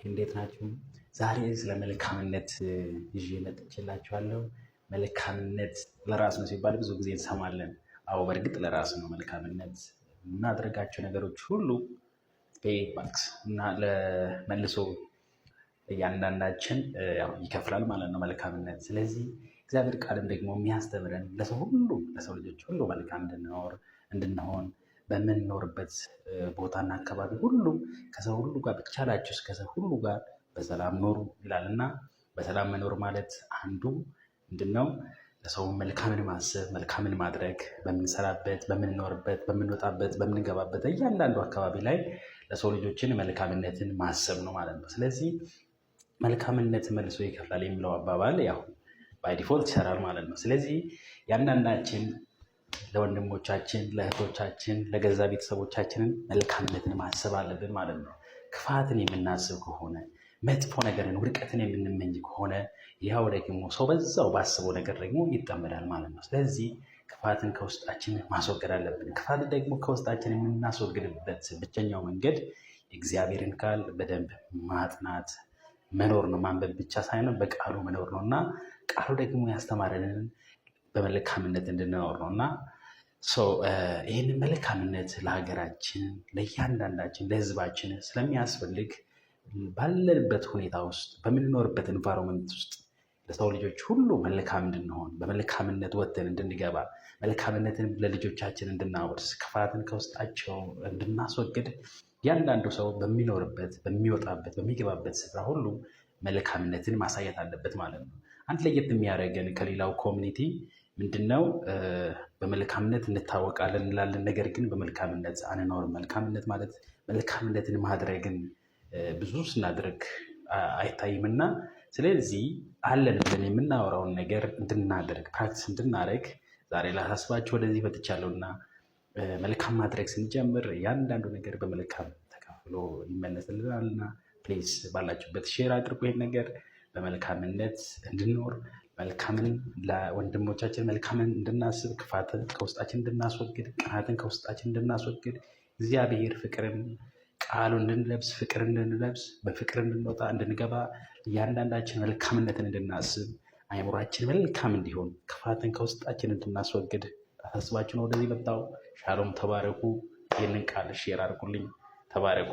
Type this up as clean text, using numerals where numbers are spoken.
እንዴት ናችሁ? ዛሬ ስለ መልካምነት ይዤ መጥቼላችኋለሁ። መልካምነት ለራስ ነው ሲባል ብዙ ጊዜ እንሰማለን። አዎ፣ በእርግጥ ለራስ ነው። መልካምነት የምናደርጋቸው ነገሮች ሁሉ pay back እና ለመልሶ እያንዳንዳችን ያው ይከፍላል ማለት ነው መልካምነት። ስለዚህ እግዚአብሔር ቃልም ደግሞ የሚያስተምረን ለሰው ሁሉ፣ ለሰው ልጆች ሁሉ መልካም እንድንኖር፣ እንድንሆን፣ በምንኖርበት ቦታና አካባቢ ሁሉ ከሰው ሁሉ ጋር፣ ብቻላችሁ ከሰው ሁሉ ጋር በሰላም ኑሩ ይላል። እና በሰላም መኖር ማለት አንዱ ምንድነው? ለሰው መልካምን ማሰብ፣ መልካምን ማድረግ፣ በምንሰራበት፣ በምንኖርበት፣ በምንወጣበት፣ በምንገባበት እያንዳንዱ አካባቢ ላይ ለሰው ልጆችን መልካምነትን ማሰብ ነው ማለት ነው። ስለዚህ መልካምነት መልሶ ይከፍላል የሚለው አባባል ያው by default ይሰራል ማለት ነው። ስለዚህ ያንዳንዳችን ለወንድሞቻችን፣ ለእህቶቻችን፣ ለገዛ ቤተሰቦቻችንን መልካምነትን ማሰብ አለብን ማለት ነው። ክፋትን የምናስብ ከሆነ፣ መጥፎ ነገርን፣ ውድቀትን የምንመኝ ከሆነ ያው ደግሞ ሰው በዛው ባስበው ነገር ደግሞ ይጠመዳል ማለት ነው። ስለዚህ ክፋትን ከውስጣችን ማስወገድ አለብን። ክፋትን ደግሞ ከውስጣችን የምናስወግድበት ብቸኛው መንገድ የእግዚአብሔርን ቃል በደንብ ማጥናት፣ መኖር ነው። ማንበብ ብቻ ሳይሆን በቃሉ መኖር ነው። እና ቃሉ ደግሞ ያስተማረንን በመልካምነት እንድንኖር ነው። እና ይህንን መልካምነት ለሀገራችን፣ ለእያንዳንዳችን፣ ለሕዝባችን ስለሚያስፈልግ ባለንበት ሁኔታ ውስጥ፣ በምንኖርበት environment ውስጥ ለሰው ልጆች ሁሉ መልካም እንድንሆን፣ በመልካምነት ወጥተን እንድንገባ፣ መልካምነትን ለልጆቻችን እንድናወርስ፣ ክፋትን ከውስጣቸው እንድናስወግድ እያንዳንዱ ሰው በሚኖርበት፣ በሚወጣበት፣ በሚገባበት ስፍራ ሁሉ መልካምነትን ማሳየት አለበት ማለት ነው። አንድ ለየት የሚያደርገን ከሌላው community ምንድነው? በመልካምነት እንታወቃለን እንላለን፣ ነገር ግን በመልካምነት አንኖርም። መልካምነት ማለት መልካምነትን ማድረግን ብዙ ስናደርግ አይታይምና ስለዚህ አለን ብለን የምናወራውን ነገር እንድናደርግ፣ practice እንድናደርግ ዛሬ ላሳስባችሁ ወደዚህ መጥቻለሁና መልካም ማድረግ ስንጀምር እያንዳንዱ ነገር በመልካም ተከፍሎ ይመለስልናልና please ባላችሁበት share አድርጉ ይሄን ነገር። በመልካምነት እንድንኖር፣ መልካምን ለወንድሞቻችን መልካምን እንድናስብ፣ ክፋትን ከውስጣችን እንድናስወግድ፣ ቅናትን ከውስጣችን እንድናስወግድ፣ እግዚአብሔር ፍቅርን ቃሉን እንድንለብስ፣ ፍቅር እንድንለብስ፣ በፍቅር እንድንወጣ እንድንገባ፣ እያንዳንዳችን መልካምነትን እንድናስብ፣ አይምሯችን መልካም እንዲሆን፣ ክፋትን ከውስጣችን እንድናስወግድ አሳስባችሁ ነው ወደዚህ መጣው። ሻሎም፣ ተባረኩ። ይህንን ቃል share አድርጉልኝ። ተባረኩ።